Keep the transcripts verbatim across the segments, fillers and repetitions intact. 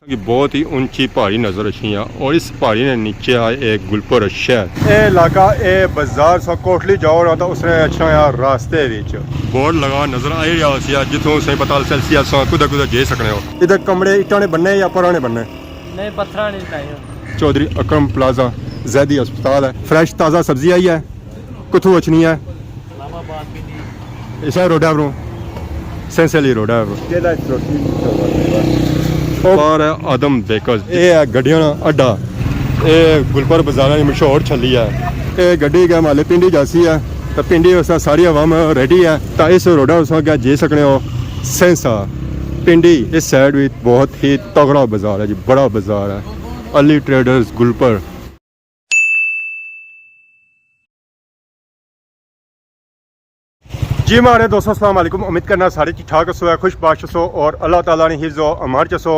کہ بہت ہی اونچی پہاڑی نظر اچھنی ہے اور اس پہاڑی نے نیچے آئے ایک گلپر شہر۔ اے علاقہ، اے بازار سا کوٹلی جاؤ نا تو اس نے اچھنا ہے راستے وچ۔ بورڈ لگا نظر آئی رہا سی جتھوں سے پتہ چل سی اساں کدھر کدھر جائی سکنے ہو۔ ادھر کمرے اٹاں نے بننے یا پرانے بننے؟ نہیں، پتھراں نے بنائے ہو۔ چوہدری اکرم پلازہ، زیدی ہسپتال ہے، فریش تازہ سبزی آئی ہے۔ کتھوں اچھنی ہے؟ اسے روڈا پروں، سینسے آلی روڈا پروں۔ او پار ہے آدم بیکرز، اے ہے گڈیاں نا اڈا۔ اے گلپر بازاراں نی مشہور چھلی ہے۔ اے گڈی گئے مالے پنڈی جاسی ہے، تے پنڈی واسطے ساری عوام ریڈی ہے۔ تے اس روڈا اساں اگے جی سکنے ہو سینسا پنڈی۔ اس سائیڈ وی بہت ہی تگڑا بازار ہے جی، بڑا بازار ہے۔ علی ٹریڈرز گلپر۔ جی ماڑے دوستو، السلام علیکم۔ امید کرنا سارے ٹھیک ٹھاک ہسو، خوش باش ہسو اور اللہ تعالیٰ نے حفظ و امان چ ہسو۔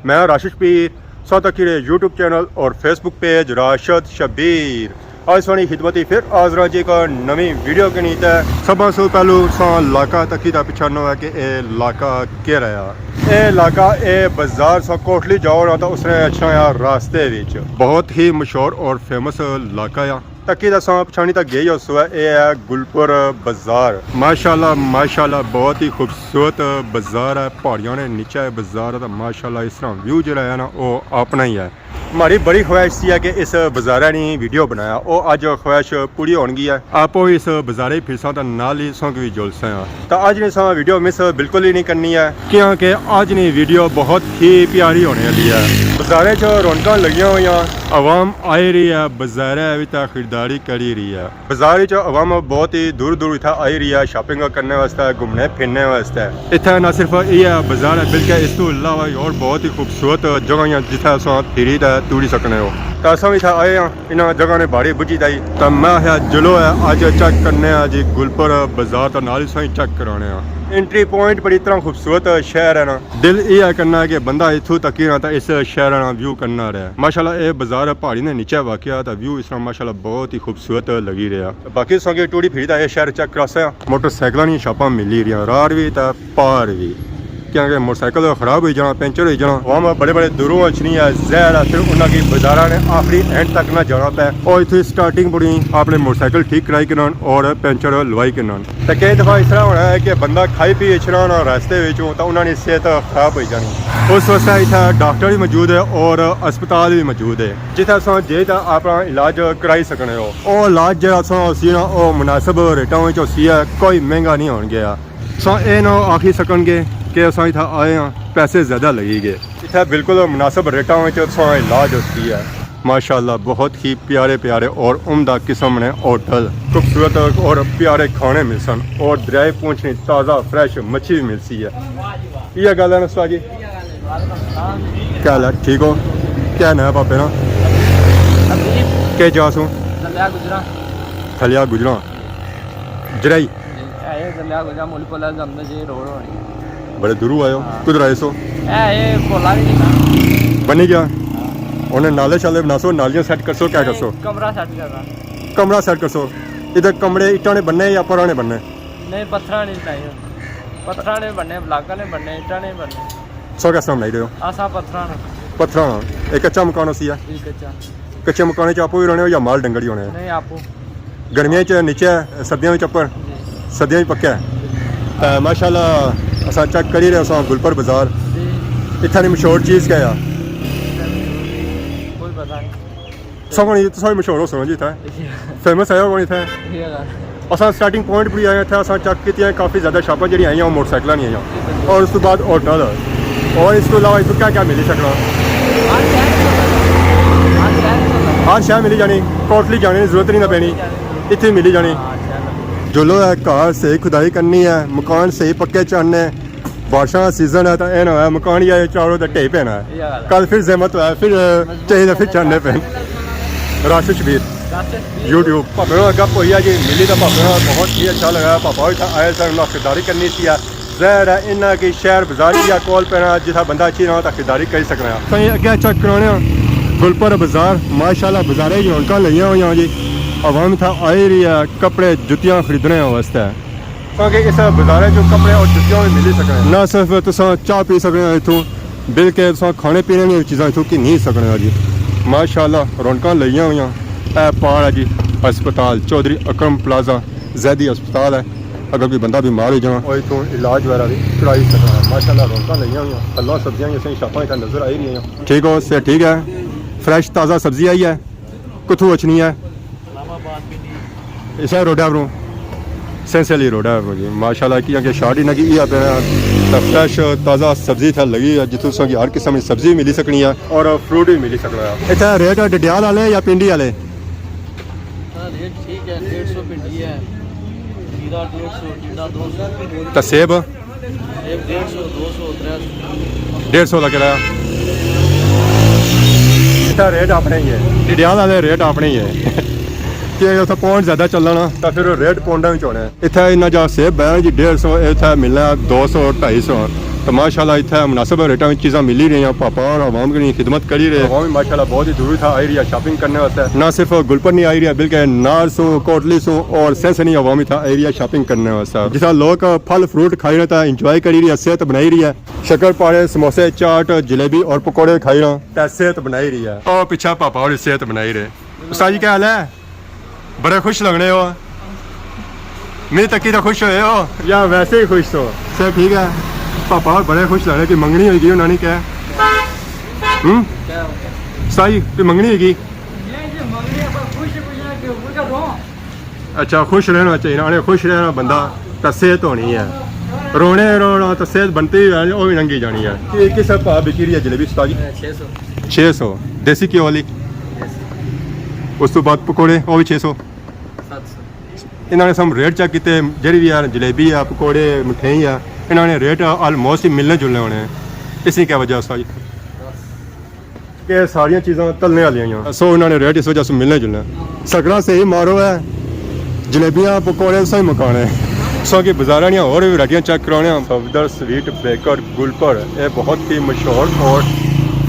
میں راشد شبیر، سو تکی رہے یوٹیوب چینل اور فیس بک پیج راشد شبیر۔ آج سوانی خدمت ہی پھر حاضر ہاں جی ایک نویں ویڈیو کے نیت ہے۔ سب سے پہلو ساں علاقہ تکی دا پچھانو ہے کہ اے علاقہ کیا رہا۔ اے علاقہ، اے بازار سا کوٹلی جاؤ نا تو اس نے اچھنا ہے راستے وچ۔ بہت ہی مشہور اور فیمس علاقہ ہے۔ تکی دا ساں پچھانی تک گئی ہو سو ہے، اے ہے گلپر بازار۔ ماشاءاللہ، ماشاءاللہ، بہت ہی خوبصورت بازار ہے، پہاڑیاں نے نیچے ہے بازار ہے، تو ماشاءاللہ اس طرح ویو جڑا ہے نا، او اپنا ہی ہے۔ ہماری بڑی خواہش سی ہے کہ اس بازارے نی ویڈیو بنایا، او اج خواہش پوری ہون گئی ہے۔ آپو اس بازارے پھرساں تے نال ہی سنگ وی جلساں۔ تے اج نی ساں ویڈیو مس بالکل ہی نہیں کرنی ہے، کیونکہ اج نی ویڈیو بہت ہی پیاری ہونے والی ہے۔ بازارے چ رونقاں لگیاں ہوئیاں، عوام آئی رہی ہے، بازارے وچ تے خریداری کری رہی ہے۔ بازار وچ عوام بہت ہی دور دور اتھا آئی رہی ہے شاپنگ کرنے واسطے، گھومنے پھرنے واسطے۔ اتھا نہ صرف یہ بازار ہے بلکہ اس تو علاوہ اور بہت ہی خوبصورت جگہ ہیں جتھے اساں پھری تے ٹری سکنے ہو۔ تے اساں وی اتھا آئے ہاں، انہاں جگہ نے بارے بجھی تائی۔ تے میں آخیا جلو ہے اج چیک کرنے آں جی گلپر بازار، تے نال ہی سائیں چیک کرانے آں۔ انٹری پوائنٹ بڑی طرح خوبصورت شہر ہے نا۔ دل یہ ہے کرنا کہ بندہ اتھوں تکی رہا تے اس شہر نا ویو کرنا رہے۔ ماشاءاللہ اے بازار پہاڑی نے نیچے واقع ہے تے ویو اس طرح ماشاءاللہ بہت ہی خوبصورت لگی رہا۔ باقی سنگے ٹوڑی پھری تے اے شہر چیک کراسے۔ موٹر سائیکلاں نی شاپاں ملی رہیاں، رار وی تے پار وی، کیونکہ موٹر سائیکل خراب ہوئی جانا، پنچر ہوئی جانا۔ عوام بڑے بڑے دوروں اچھنی ہے، ظاہر ہے پھر انہاں کی بازاراں نے آخری اینڈ تک نہ جانا پے۔ او اتھے سٹارٹنگ پڑی اپنے موٹر سائیکل ٹھیک کرائی کنن اور پنچر لوائی کنن۔ تے کئی دفعہ اس طرح ہونا ہے کہ بندہ کھائی پی اچھنا ہونا راستے وچوں، تاں انہاں نی صحت خراب ہوئی جانی۔ اس واسطے اتھے ڈاکٹر بھی موجود ہے اور اسپتال بھی موجود ہے، جتھے اساں جے تاں اپنا علاج کرائی سکنے ہو۔ او علاج جیڑا اساں ہوسی نا، او مناسب ریٹاں وچ ہوسی ہے، کوئی مہنگا نہیں ہون گیا۔ اساں اے نہ آکھی سکن گے کہ اساں اتھا آئے ہاں، پیسے زیادہ لگی گئے۔ اتھا بالکل مناسب ریٹاں وچ اساں علاج ہوسی ہے۔ ماشاءاللہ، بہت ہی پیارے پیارے اور عمدہ قسم نے ہوٹل، خوبصورت اور پیارے کھانے ملسن اور دریائے پونچھ نی تازہ فریش مچھی بھی ملسی ہے۔ یہ گل ہے نا استاد جی؟ کیا حال ہے؟ ٹھیک ہو؟ کیا نام ہے پاپے نا؟ کیا جا سوں؟ تھلیا گجرا۔ تھلیا گجرا۔ جرائی۔ اے گلیا گجا ملک والا زمدے جی روڈ ہونی۔ بڑے دوروں آئے ہو؟ ہاں۔ کدھر آئے سو؟ اے، اے بولا بھی نہیں تھا۔ بنی گیا؟ ہاں۔ انہیں نالے شالے بنا سو، نالیاں سیٹ کر سو، کیا کر سو؟ کمرہ سیٹ کرنا۔ کمرہ سیٹ کر سو۔ ادھر کمرے اٹاں نے بننے یا پرانے بننے؟ نہیں، پتھراں نے بنائے ہو۔ پتھراں نے بننے، بلاکاں نے بننے، اٹاں نے بننے۔ سو کس طرح بنائی رہے ہو؟ اساں پتھراں نے۔ پتھراں نا۔ ایک کچا مکان ہوسی ہے؟ ایک کچا۔ کچے مکانے چ آپو ہی رہنے ہو یا مال ڈنگر ہی ہونے ہیں؟ نہیں، آپو۔ گرمیاں چ نیچے ہے، سردیاں وچ اپر؟ جی۔ سردیاں وچ پکا ہے؟ جی۔ تے ماشاءاللہ، اساں چیک کری رہے، اساں گلپر بازار۔ جی۔ اتھاں دی مشہور چیز کیا ہے؟ کوئی پتہ نہیں۔ سب کو نہیں، تساں مشہور ہو سنو جی اتھاں۔ جی۔ فیمس ہے کون اتھاں؟ جی۔ اساں سٹارٹنگ پوائنٹ پر ہی آئے، اتھے اساں چیک کیتی ہیں، کافی زیادہ شاپاں جڑی آئیاں، وہ موٹر سائیکلاں نہیں آئیاں۔ اور اس تو بعد ہوٹل، اور اس تو علاوہ اتھوں کیا کیا ملی سکنا؟ ہر شے ملی جانی، کوٹلی جانے دی ضرورت نہیں نہ پینی، اتھے ملی جانی۔ جلو ہے، گھر صحیح کھدائی کرنی ہے، مکان صحیح پکے چڑھنے، بارشاں دا سیزن ہے تاں اے نہ ہوئے مکان ہی آئے چاروں تے ڈھے پینا ہے۔ یہ گل ہے۔ کل پھر زحمت ہوئے، پھر چاہیے پھر چڑھنے پین۔ راشد شبیر۔ یوٹیوب۔ پاپے نال گپ ہوئی ہے جی، ملی تاں پاپے نال بہت ہی اچھا لگا۔ پاپا ہوئی تاں آئے سن، انہاں خریداری کرنی سی ہے۔ ظاہر ہے انہاں کی شہر بازار ہی کول پینا، جتھا بندہ اچھی رہا تاں خریداری کری سکنا ہے۔ تاں اگے چیک کرانے ہاں گلپر بازار۔ ماشاءاللہ بازارے کی رونقاں لگیاں ہوئیاں جی، عوام اتھا آئی رہی ہے کپڑے جتیاں خریدنے واسطے۔ تاکہ اس بازارے چوں کپڑے اور جتیاں بھی ملی سکنے۔ نہ صرف تساں چاہ پی سکنے ہو اتھوں، بلکہ تساں کھانے پینے نیاں چیزاں اتھوں گھنی سکنے ہو جی۔ ماشاءاللہ رونقاں لگیاں ہویاں۔ اے پار ہے جی ہسپتال، چوہدری اکرم پلازہ، زیدی ہسپتال ہے۔ اگر کوئی بندہ بیمار ہوئی جانا، او اتھوں علاج وغیرہ بھی کرائی سکنا ہے۔ ماشاءاللہ رونقاں لگیاں ہویاں، پھلاں سبزیاں وی اساں شاپاں اتھا نظر آئی رہیاں۔ ٹھیک ہو، صحت ٹھیک ہے؟ فریش تازہ سبزی آئی ہے۔ کتھوں اچھنی ہے؟ اسے روڈا پروں، سینسے آلی روڈا پروں جی۔ ماشاءاللہ، کیاں کہ شارٹ ہی نہ کی، یہ اپنا فریش تازہ سبزی تھا لگی ہے، جتھوں تساں کی ہر قسم کی سبزی بھی ملی سکنی ہے اور فروٹ بھی ملی سکنا ہے۔ اتھا ریٹ ڈڈیال والے یا پنڈی والے؟ سر، ریٹ ٹھیک ہے، ڈیڑھ سو بھنڈی ہے، کھیرا ڈیڑھ سو، ٹنڈا دو سو۔ تے سیب؟ سیب ڈیڑھ سو، دو سو، ترے سو۔ ڈیڑھ سو دا کرایہ۔ اتھا ریٹ اپنے ہی ہے، ڈڈیال والے ریٹ اپنے ہی ہے۔ کہ اتھا پونڈ زیادہ چلنا نا، تاں پھر ریٹ پونڈاں وچ ہونا ہے۔ اتھا انہاں جا سیب بہن جی ڈیڑھ سو، اتھا ملنا ہے دو سو، ڈھائی سو۔ تو ماشاءاللہ اتھا مناسب ریٹاں وچ چیزاں ملی رہیاں، پاپا اور عوام کی خدمت کری رہے۔ عوام بھی ماشاءاللہ بہت ہی دور اتھا آئی رہی ہے شاپنگ کرنے واسطے۔ نہ صرف گلپر نہیں آئی رہی ہے، بلکہ نار سو، کوٹلی سو اور سینسنی عوام اتھا آئی رہی ہے شاپنگ کرنے واسطے۔ جس طرح لوگ پھل فروٹ کھائی رہے تھا، انجوائے کری رہی ہے، صحت بنائی رہی ہے۔ شکر پاڑے، سموسے، چاٹ، جلےبی اور پکوڑے کھائی رہے تھا، صحت بنائی رہی ہے۔ اور پیچھے پاپا اور صحت بنائی رہے۔ استاد جی کیا حال ہے؟ بڑے خوش لگنے ہو۔ میری تکی تو خوش ہوئے ہو۔ یا ویسے ہی خوش ہو۔ صحت ٹھیک ہے؟ پاپا اور بڑے خوش لگنے، کوئی منگنی ہوئی گئی انہوں نے کیا؟ ہوں؟ استاد جی، کوئی منگنی ہوئی گئی؟ اچھا، خوش رہنا چاہیے، انہیں خوش رہنا بندہ، تے صحت ہونی ہے۔ رونے رونا تے صحت بنتی ہی ہے، وہ بھی لنگھی جانی ہے۔ یہ کس بھا بکی رہی ہے جلیبی استاد جی؟ چھ سو۔ چھ سو۔ دیسی گھیو والی؟ اس تو بعد پکوڑے، وہ بھی چھ سو؟ ست سو۔ انہاں نے سب ریٹ چیک کیتے، جیڑی بھی ہے جلیبی ہے، پکوڑے، مٹھائی ہے، انہاں نے ریٹ آلموسٹ ہی ملنے جلنے ہونے ہیں۔ اس نے کیا وجہ ہے استاد جی؟ کہ ساریاں چیزاں تلنے والیاں ہیاں، سو انہاں نے ریٹ اس وجہ سے ملنے جلنے۔ سکڑا صحیح مارو ہے، جلیبیاں پکوڑے سہی مکانے۔ سو کہ بازاراں نیاں ہور وی ورائٹیاں چیک کرانے ہاں۔ صفدر سویٹ بیکر گلپر، اے بہت ہی مشہور اور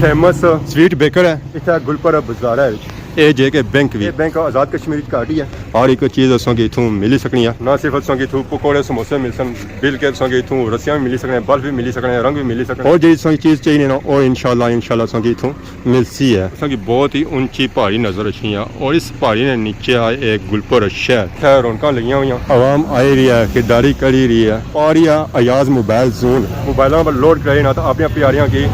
فیمس سویٹ بیکر ہے۔ اتھا گلپر بازار ہے وچ۔ اے جے کے بینک وی۔ اے بینک آزاد کشمیر وچ گھاٹی ہے۔ ہر ایک چیز اساں کی اتھوں ملی سکنی ہے۔ نہ صرف اساں کی اتھوں پکوڑے سموسے مل سن، بلکہ اساں کی اتھوں رسیاں بھی ملی سکنے، بلف بھی ملی سکنے، رنگ بھی ملی سکنے۔ اور جیڑی اساں کی چیز چاہیے نا، او انشاءاللہ، انشاءاللہ اساں کی اتھوں ملسی ہے۔ اساں کی بہت ہی اونچی پہاڑی نظر اچھنی ہے اور اس پہاڑی نے نیچے آئے ایک گلپر شہر۔ اتھے رونقاں لگیاں ہویاں، عوام آئی رہی ہے، خریداری کری رہی ہے۔ آ رہی ہے ایاز موبائل زون۔ موبائلاں پر لوڈ کرائی نا تو اپنی پیاریاں کی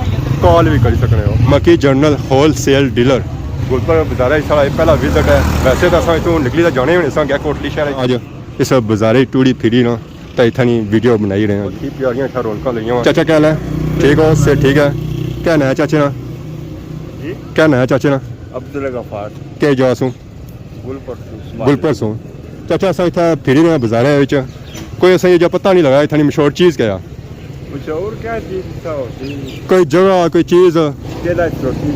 کال بھی کری سکنے ہو۔ مکی جنرل ہول سیل ڈیلر۔ گلپر بازارہ ساڑا پہلا وزٹ ہے۔ ویسے تو اساں اتھوں نکلی تو جانے ہونے ساں گیا کوٹلی شہر۔ اج اس بازارے ٹوری پھری نا۔ تے اتھاں نی ویڈیو بنائی رہے ہیں۔ بہت ہی پیاریاں اتھاں رونقاں لگیاں ہویاں۔ چاچا کیا حال ہے؟ ٹھیک ہو؟ صحت ٹھیک ہے؟ کیا ناں ہے چاچے نا؟ جی؟ کیا ناں ہے چاچے نا؟ عبدالغفار۔ کیا جا سوں؟ گلپر سوں۔ گلپر سوں۔ چاچا اساں اتھاں پھری رہے ہیں بازارے وچ، کوئی اساں یہ جو پتہ نہیں لگا اتھاں نی مشہور چیز کیا ہے؟ مشہور کیا چیز اتھاں ہوسی؟ کوئی جگہ، کوئی چیز؟ قلعہ چوٹی۔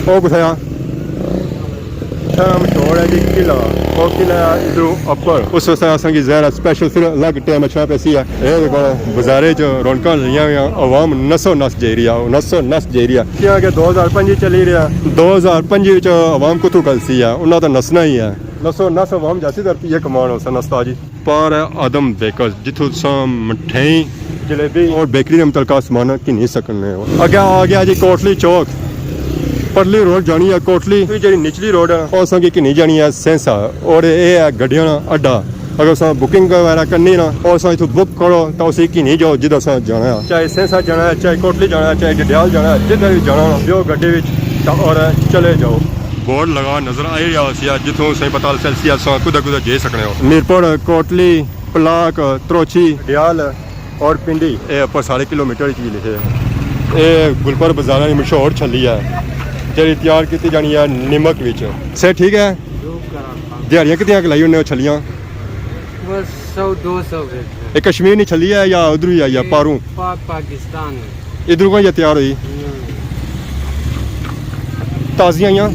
او کتھے آ؟ اتھاں مشہور ہے جی قلعہ، او قلعہ ادھروں اپر۔ اس واسطے اساں کی ظاہر ہے سپیشل پھر الگ ٹائم اچھنا پیسی ہے۔ اے دیکھو بازارے چ رونقاں لگیاں ہویاں، عوام نسو نس جائی رہی ہے، نسو نس جائی رہی ہے۔ کیاں کہ دو ہزار پنجی چلی رہیا۔ دو ہزار پنجی وچ عوام کتھوں گلسی ہے، انہاں تاں نسنا ہی ہے۔ نسو نس عوام جاسی تے روپیے کمان ہوسن استاد جی۔ پار ہے آدم بیکرز، جتھوں تساں مٹھائی، جلیبی اور بیکری دے متعلقہ سامان گھنی سکنے ہو۔ اگے آ گیا جی کوٹلی چوک، پرلی روڈ جانی ہے کوٹلی۔ یہ جڑی نچلی روڈ ہے، او اساں کی گھنی جانی ہے سینسا، اور اے ہے گڈیاں نا اڈا۔ اگر تساں بکنگ وغیرہ کرنی نا، او تساں اتھوں بک کرو تاں اسی گھنی جاؤ جدھر تساں جانا ہے۔ چاہے سینسا جانا ہے، چاہے کوٹلی جانا ہے، چاہے ڈڈیال جانا ہے، جدھر بھی جانا ہو، بیو گڈی وچ تاں اور چلے جاؤ۔ بورڈ لگا نظر آئی رہیا ہوسی، جتھوں تساں پتہ چلسی تساں کدھر کدھر جائی سکنے ہو۔ میرپور، کوٹلی، پلاک، تروچی، ڈیال اور پنڈی۔ اے اپر سارے کلومیٹر وچ وی لکھے۔ اے گلپر بازاراں نی مشہور چھلی ہے، جیڑی تیار کیتی جانی ہے نمک وچ۔ صحت ٹھیک ہے؟ دیہاڑیاں کتنیاں کلائی ہونے ہو چھلیاں؟ بس سو دو سو۔ اے کشمیر نی چھلی ہے یا ادھروں ہی آئی ہے، پاروں؟ پاک پاکستان ہے۔ ادھروں کو یا تیار ہوئی؟ ہوں۔ تازیاں آئیاں؟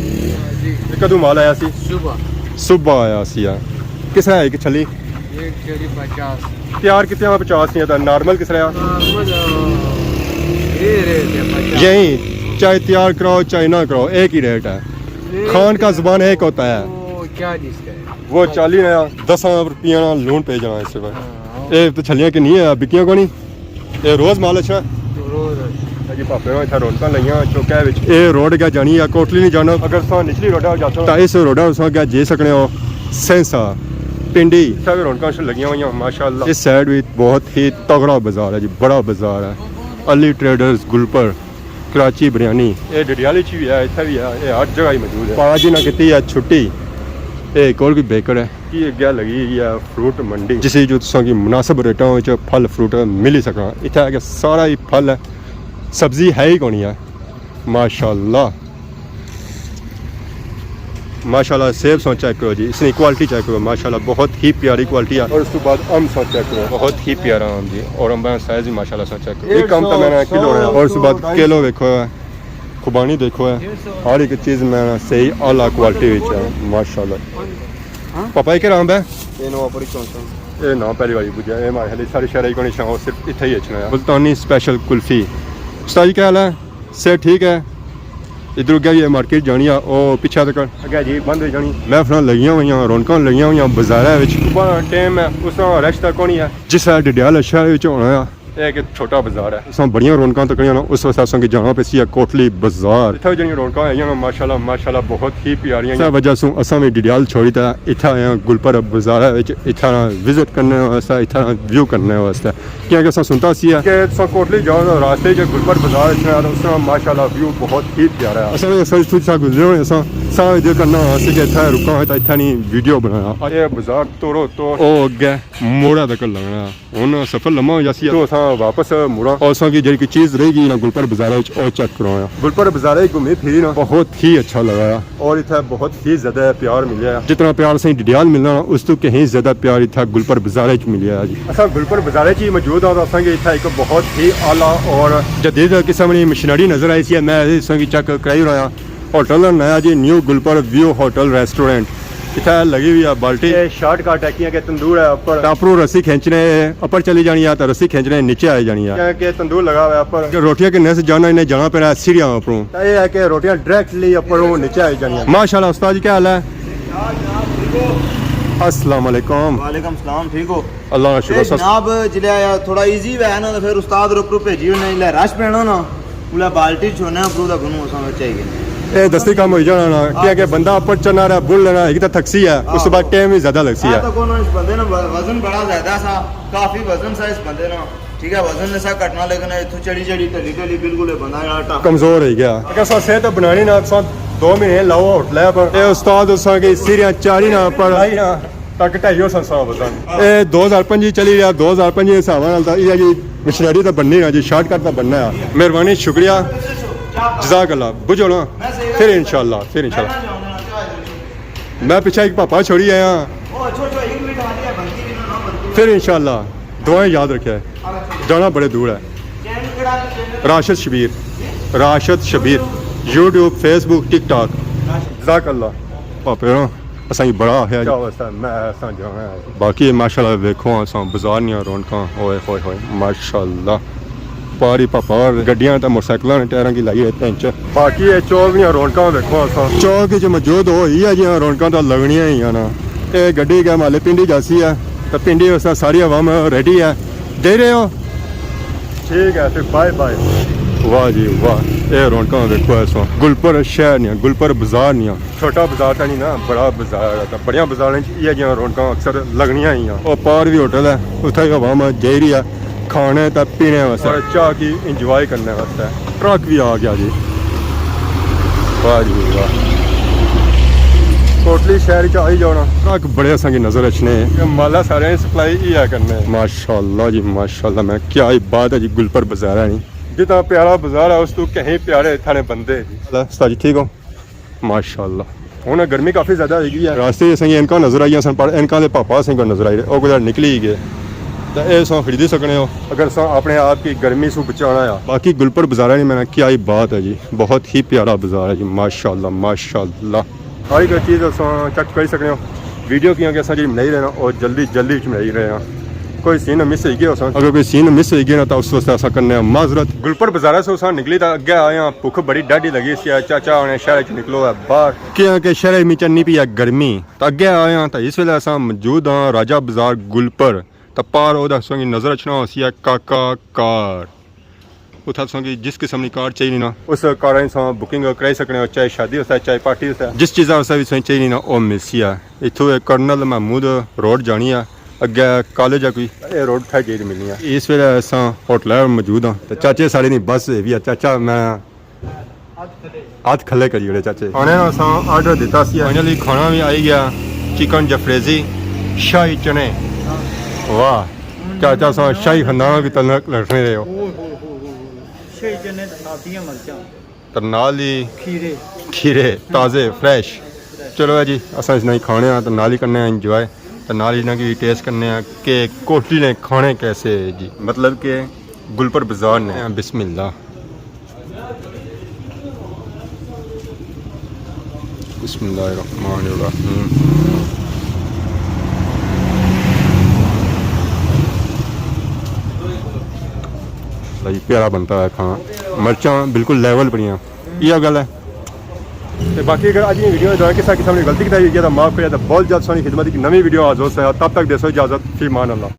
جی۔ کدوں مال آیا سی؟ صبح۔ صبح آیا سی، ہاں۔ کس طرح ہے ایک چھلی؟ ایک چھلی پچاس۔ تیار کتنے میں پچاس نہیں آتا، نارمل کس طرح؟ نارمل، آ، یہ ریٹ ہے پچاس۔ یہی، چاہے تیار کراؤ، چاہے نہ کراؤ، ایک ہی ریٹ ہے۔ ریٹ خان کا زبان ایک ہوتا ہے۔ وہ کیا جس کا ہے؟ وہ چالی نیا، دس روپیہ نا لون پہ جانا اس پہ۔ ہاں۔ اے تو چھلیاں کہ نہیں ہے، بکیاں کو نہیں؟ اے روز مال اچھا؟ روز اچھا۔ یہ پاپے ہوئے اتھا رونقاں لگیاں چوکے وچ۔ اے روڈ گیا جانی ہے کوٹلی نہیں جانا۔ اگر تساں نچلی روڈا جاتا تاں اس روڈا تساں گیا جی سکنے ہو سینسا، پنڈی۔ اتھا بھی رونقاں شروع لگیاں ہوئیاں ماشاءاللہ۔ اس سائیڈ بھی بہت ہی تگڑا بازار ہے جی، بڑا بازار ہے۔ علی ٹریڈرز گلپر، کراچی بریانی۔ اے ڈڈیال وچ بھی ہے، اتھا بھی ہے، اے ہر جگہ ہی موجود ہے۔ پاپا جی نے کیتی ہے چھٹی۔ اے ایک اور بھی بیکر ہے۔ یہ اگے لگی ہوئی ہے فروٹ منڈی، جس وچ تساں کی مناسب ریٹاں وچ پھل فروٹ ملی سکنا۔ اتھا ہے کہ سارا ہی پھل ہے، سبزی ہے ہی کونی ہے۔ ماشاءاللہ، ماشاءاللہ، سیب سو چیک کرو جی، اس کی کوالٹی چیک کرو، ماشاءاللہ بہت ہی پیاری کوالٹی ہے۔ اور اس کے بعد ام سو چیک کرو، بہت ہی پیارا ام جی، اور امباں سائز بھی ماشاءاللہ سو چیک کرو۔ یہ کم تو میں نے کلو ہے، اور اس کے بعد کلو دیکھو ہے، خوبانی دیکھو ہے، ہر ایک چیز میں صحیح اعلیٰ کوالٹی وچ ہے ماشاءاللہ۔ پاپا یہ کیا نام ہے؟ یہ نو اپر چونسا۔ یہ نام پہلی باری بجھا، یہ مارے خیال سارے شہر ہی کونی شاہ، صرف اتھے ہی اچھنا ہے۔ ملتانی سپیشل کلفی۔ استاد جی کیا حال ہے؟ صحت ٹھیک ہے؟ ادھر گیا یہ مارکیٹ جانی ہے، او پچھا تک اگے جی بند ہو جانی۔ محفلاں لگیاں ہوئیاں، رونقاں لگیاں ہوئیاں بازاراں وچ۔ صبح ٹائم ہے، اس طرح رش تک کونی ہے۔ جس طرح ڈڈیال شہر وچ ہونا ہے۔ یہ ایک چھوٹا بازار ہے۔ اساں بڑیاں رونقاں تکڑیاں نا، اس واسطے اساں کی جانا پئی سی ہے کوٹلی بازار۔ اتھا جڑیاں رونقاں آئیاں نا ماشاءاللہ، ماشاءاللہ بہت ہی پیاریاں۔ اس وجہ سوں اساں بھی ڈڈیال چھوڑی تے اتھا آئے ہاں گلپر بازار وچ، اتھا وزٹ کرنے واسطے، اتھا ویو کرنے واسطے۔ کیونکہ اساں سنتا سی ہے کہ تساں کوٹلی جاؤ تاں راستے چ گلپر بازار اچھنا ہے، اس طرح ماشاءاللہ ویو بہت ہی پیارا ہے۔ اساں بھی اساں اتھوں سا گزرے ہوئے، اساں سا ادھر کرنا سی کہ اتھا رکاں تے اتھا نہیں ویڈیو بنایا۔ یہ بازار توڑو توڑ۔ او اگے موڑا تک لگنا۔ ہن سفر لمبا ہو جاسی ہے۔ تو اساں واپس مڑاں۔ اور اساں کی جیڑھی کوئی چیز رہ گئی نا گلپر بازار وچ، او چیک کروایا۔ گلپر بازار وچ گھمی پھری نا، بہت ہی اچھا لگا۔ اور اتھا بہت ہی زیادہ پیار ملیا ہے۔ جتنا پیار اساں ڈڈیال ملنا نا، اس تو کہیں زیادہ پیار اتھا گلپر بازار وچ ملیا ہے جی۔ اساں گلپر بازار وچ ہی موجود ہاں، تو اساں کی اتھا ایک بہت ہی اعلیٰ اور جدید قسم کی مشینری نظر آئی سی ہے۔ میں اساں کی چیک کرائی رہا ہاں۔ ہوٹل نا نیا جی نیو گلپر ویو ہوٹل ریسٹورنٹ۔ اتھا لگی ہوئی ہے بالٹی۔ اے شارٹ کٹ ہے، کیاں کہ تندور ہے اپر۔ تے اپروں رسی کھینچنے، اپر چلی جانی ہے، تے رسی کھینچنے نیچے آئی جانی ہے۔ کیاں کہ تندور لگا ہوا ہے اپر۔ کہ روٹیاں کننے سے جانا، انہیں جانا پینا ہے سیڑھیاں اپروں۔ تے اے ہے کہ روٹیاں ڈائریکٹلی اپروں نیچے آئی جانیاں۔ ماشاءاللہ استاد جی، کیا حال ہے؟ السلام علیکم۔ وعلیکم السلام، ٹھیک ہو؟ اللہ کا شکر اے سر۔ جناب، جلے تھوڑا ایزی وے نا، تے پھر استاد روک روک بھیجی انہیں، جلے رش پینا نا، اولا بالٹی چھوڑنا، اپروں دا گنو اساں وچ چاہیے۔ اے دستی کم ہوئی جانا نا، کیا کہ بندہ اپر چڑھنا رہا، بل لینا، ایک تو تھکسی ہے، اس کے بعد ٹائم بھی زیادہ لگسی ہے۔ تو کون اس بندے نا و-، وزن بڑا زیادہ سا، کافی وزن سا اس بندے نا، ٹھیک ہے، وزن نے سا کٹنا، لیکن اتھوں چڑھی چڑھی ٹلی ٹلی بالکل اے بندہ جڑا ٹپ کمزور ہو گیا۔ اگر سا صحت بنانی نا، سا دو مہینے لاؤ ہوٹل ہے پر۔ اے استاد اساں کی سیریاں چاری نا پر۔ تک ڈھائی ہو سن سو وزن۔ اے دو ہزار پنجی چلی رہیا، دو ہزار پنجی دے حساب نال تاں اے جی مشنری تاں بننی ہے جی، شارٹ کٹ تاں بننا ہے۔ مہربانی، شکریہ، جزاک اللہ۔ بجھو نا، پھر انشاءاللہ، پھر انشاءاللہ۔ میں پچھے ایک پاپا چھوڑی آیا۔ پھر انشاءاللہ، دعائیں یاد رکھے۔ جانا بڑے دور ہے۔ راشد شبیر، راشد شبیر، یوٹیوب، فیس بک، ٹک ٹاک۔ جزاک اللہ۔ پاپے نا۔ اساں کی بڑا آخیا جی۔ کیا واسطہ میں اساں جانا ہے۔ باقی ماشاءاللہ ویکھو اساں بازار نیاں رونقاں، اوئے ہوئے ہوئے، ماشاءاللہ۔ پاری پاپار گڈیاں تے موٹرسائیکلاں نے ٹائراں کی لائی ہے پینچر۔ باقی اے چوک نیاں رونقاں ویکھو اساں۔ چوک وچ موجود ہو ہی ہے جیاں رونقاں تاں لگنیاں ہی ہیں نا۔ اے گڈی گیا مالے پنڈی جاسی ہے، تے پنڈی اساں ساری عوام ریڈی ہے۔ دے رہے ہو؟ ٹھیک ہے، پھر بائے بائے۔ واہ جی واہ، اے رونقاں ویکھو اساں۔ گلپر شہر نیاں، گلپر بازار نیاں۔ چھوٹا بازار تاں نہیں نا، بڑا بازار ہے، تاں بڑیاں بازاراں وچ ایہہ جیاں رونقاں اکثر لگنیاں ہی ہیں۔ او پار وی ہوٹل ہے، اتھے وی عوام جائی رہی ہے کھانے تے پینے واسطے۔ اور چاہ کی انجوائے کرنے واسطے۔ ٹرک وی آ گیا جی۔ واہ جی واہ۔ کوٹلی شہر وچ آئی جانا۔ ٹرک بڑے اساں کی نظر اچھنے۔ اے مالا سارے سپلائی ہی آ کرنے۔ ماشاءاللہ جی ماشاءاللہ، میں کیا ہی بات ہے جی، گلپر بازار ہے نہیں۔ جتنا پیارا بازار ہے، اس تو کہیں پیارے تھانے بندے جی۔ استاد جی ٹھیک ہو؟ ماشاءاللہ۔ ہن گرمی کافی زیادہ ہوئی گئی ہے۔ راستے اساں کی اینکاں نظر آئیاں سن، پر اینکاں دے پاپا اساں کو نظر آئی رہے، او کدھر نکلی گئے۔ تے اے اساں خریدی سکنے ہو۔ اگر اساں اپنے آپ کی گرمی سوں بچانا ہے۔ باقی گلپر بازارہ نہیں، میں کیا ہی بات ہے جی، بہت ہی پیارا بازار ہے جی، ماشاءاللہ، ماشاءاللہ۔ ہر ایک چیز اساں چیک کری سکنے ہو۔ ویڈیو کیاں کہ اساں جی بنائی رہے نا، اور جلدی، جلدی وچ بنائی رہے ہاں۔ کوئی سین مس ہوئی گیا اساں، اگر کوئی سین مس ہوئی گیا نا، تو اس واسطے اساں کرنے ہاں معذرت۔ گلپر بازارہ سے اساں نکلی تو اگے آئے ہاں، بھوک بڑی ڈاڈھی لگی سی، چاچا ہونے شہر وچ نکلو ہے باہر۔ کیاں کہ شہر میں چنی پئی ہے گرمی۔ تے اگے آئے ہاں تے اس ویلے اساں موجود ہاں راجہ بازار گلپر۔ تے پار او دسو کی نظر اچھنا ہوسی ہے کاکا کار۔ اتھا تساں کی جس قسم نی کار چاہیے نا، اس کار نی تساں بکنگ کرائی سکنے ہو، چاہے شادی ہوسا، چاہے پارٹی ہوسا، جس چیزاں واسطے وی تساں چاہیے نا، او ملسی ہے۔ اتھوں اے کرنل محمود روڈ جانی ہے، اگے کالج ہے کوئی، اے روڈ اتھا جائی تے ملنی ہے۔ اس ویلے اساں ہوٹل ہے موجود ہاں، تے چاچے ساڑے نی بس ہے وی ہے۔ چاچا میں ہاتھ کھلے کری اوڑے چاچے۔ آنے نا اساں آرڈر دیتا سی، فائنلی کھانا وی آئی گیا، چکن جفریزی، شاہی چنے۔ واہ، چاچا ساں شاہی خاندان کی طرف رکھنے رہے ہو۔ شاہی چنے تے ساتیاں مرچاں۔ تے نال ہی کھیرے۔ کھیرے تازے، فریش۔ چلو جی، اساں اس نال کھانے آں تے نال ہی کرنے آں انجوائے، تے نال ہی انہاں کی ٹیسٹ کرنے آں کہ کوٹلی نے کھانے کیسے ہے جی، مطلب کہ گل پر بازار نے۔ بسم اللہ۔ بسم اللہ الرحمن الرحیم۔ بھائی پیارا بنتا ہے کھانا، مرچاں بالکل لیول پڑیاں، یہ گل ہے۔ تے باقی اگر اج دی ویڈیو دوران کسا قسم نی غلطی کیتی ہوئی ہے تو معاف کرے، تے بہت جلد سانی خدمت ایک نوی ویڈیو حاضر ہوسا ہے۔ تب تک دیسو اجازت، فی امان اللہ۔